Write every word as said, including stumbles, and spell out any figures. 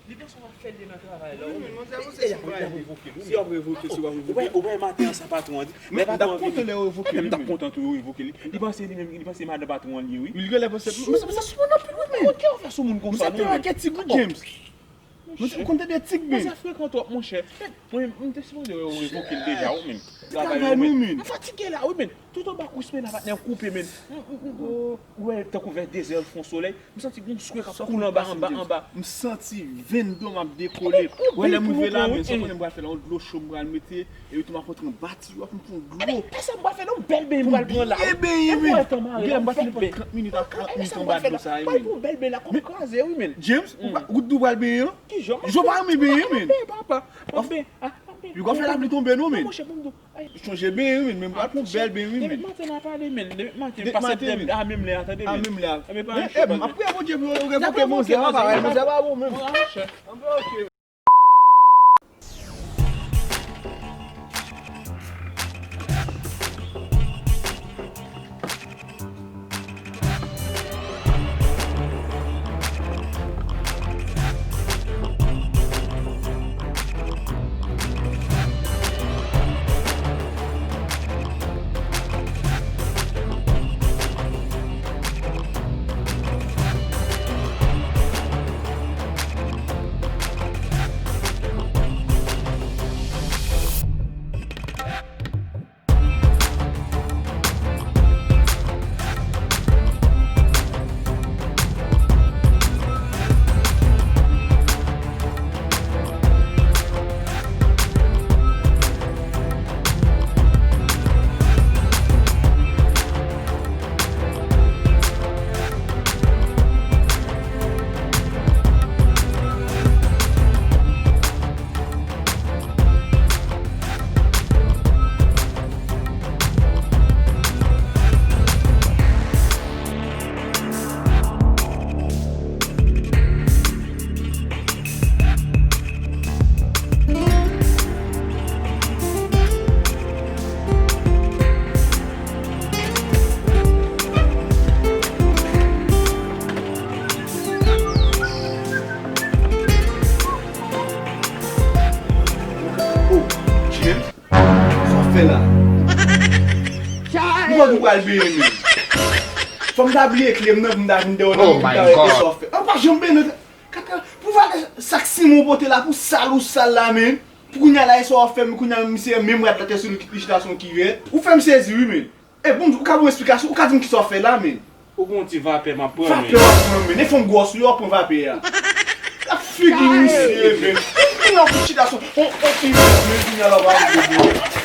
Li panse w ap fè l nan travay la. Wi, men manzè, ou se si w ap revoke l, wi. Si w ap revoke, si w ap revoke l. Ou wè maten an sa patwon an di. Men m t ap kontan lè yo revoke l, men m t ap kontan tou yo revoke l. Li panse li menm, li panse madan patwon an li ye, wi. Wi, li genlè panse. Mwen sa, mwen sa sou moun anpil, wi, men. Kòman w fè sou moun konsa, non, men? Mwen sa tèlman gen tig, wi, James. Mwen sa frekan twòp, monchè. Mwen, mwen te sipoze yo revoke l deja, wi, men. Travay, wi, men. Mwen fatige la, wi, men. Tout anba kous men la, patnè, koupe, men. Ou wè, tankou vè dezè, l fon solèy. M santi gon swe k ap koule anba, anba, anba. M santi venn do m ap dekole. Wè, lè m rive la, men, sa w konnen m pral fè la, yon dlo cho m pral mete, epi tou m ap rantre anba tiwa pou m pran dlo. Ebyen, sa m pral fè, non, bèl benyen m pral pran la. Byen benyen, men. Ou genlè m pral fè nenpòt trant minit a karant minit anba dlo sa, men. Pral pran bèl benyen la, kò m kraze, wi, men. James, ou pa, ou di w pral benyen an? Kijan? Jan w pa renmen benyen, men. Papa, papa. Pi w ap fè lapli tonbe, non, men. Monchè, ban m di w. Chonje benyen, wi, men. Mwen pral pran bèl benyen, wi, men. Depi maten n ap pale, men. Depi maten, pase tèm a menm lè a, tande, men. A menm lè a. Ebyen, pa sèt tèm. Apre, Bondye, pou yo revoke manzè, papa, manzè pa bon, men. Anben, ok. Oh, James, sa w fè la? M kwè nou pral benyen, men. Fò m ta bliye kle m nan pou m ta vin dèyè w nan, men m ta rete sa w fè. An pa janm benyen. Kaka, pou valè sak siman w pote la, pou sal ou sal la, men. Pou kounye a la, e sa w ap fè, men kounye a, misye, menm rad la te sou li, li chita sou yon kivèt. Ou fè m sezi, wi, men. E bon, ou ka ban m esplikasyon, ou ka di m kisa w ap fè la, men. Ou gon ti vapè m ap pran, men. Vapè w ap pran, men. E fòm gwòs ou ye, w ap pran vapè a. Ap figi misye, men. Ou fin nan kout chita sou, on, on kivèt, men, kounye a la, w ap